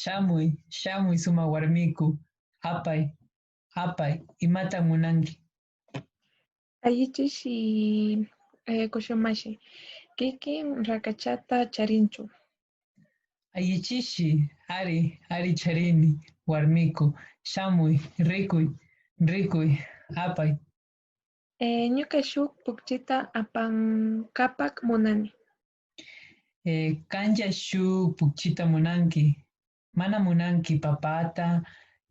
Shamuy, shamuy sumak warmiku, apay, apay, imata munanki. Allichishi kushumashi, kikin rakachata charinchu. Allichishi, ari, ari charini, warmiku, shamuy, rikuy, rikuy, apay. Ñuka shuk pukchita apankapak munani. Kanlla shuk pukchita munanki, mana munanki papata,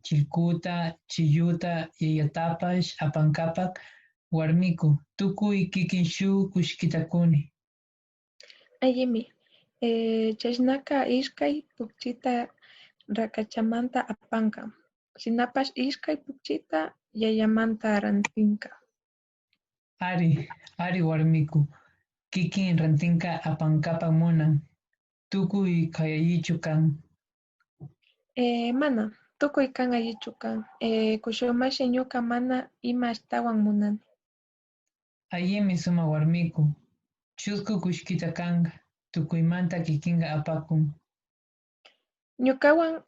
chilkuta, chilluta, yayatapash apankapak, warmiku, tukuy kikin shuk kullkita kuni. Allimi, chashnaka ishkay pukchita rakachamanta apanka, shinapash ishkay pukchita yayamanta rantinka. Ari, ari warmiku, kikin rantinka apankapak munan, tukuy kay allichu kan. Mana, tukuy kan allichu kan. Kushumashi ñuka mana ima ashtawan munani. Allimi sumak warmiku, chusku kullkita kanka, tukuymanta kikinka apakun. Ñukawan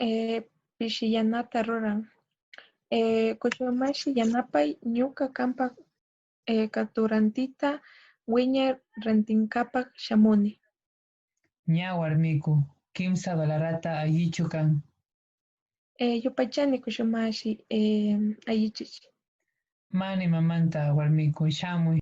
pishiyanata ruran. Kushumashi yanapay ñuka kanpak katurantita wiñay rantinkapak shamuni. Ña warmiku, kimsa balarata allichu kan. Yupaychani kushumashi allichishi. Mana imamanta warmiku, shamuy.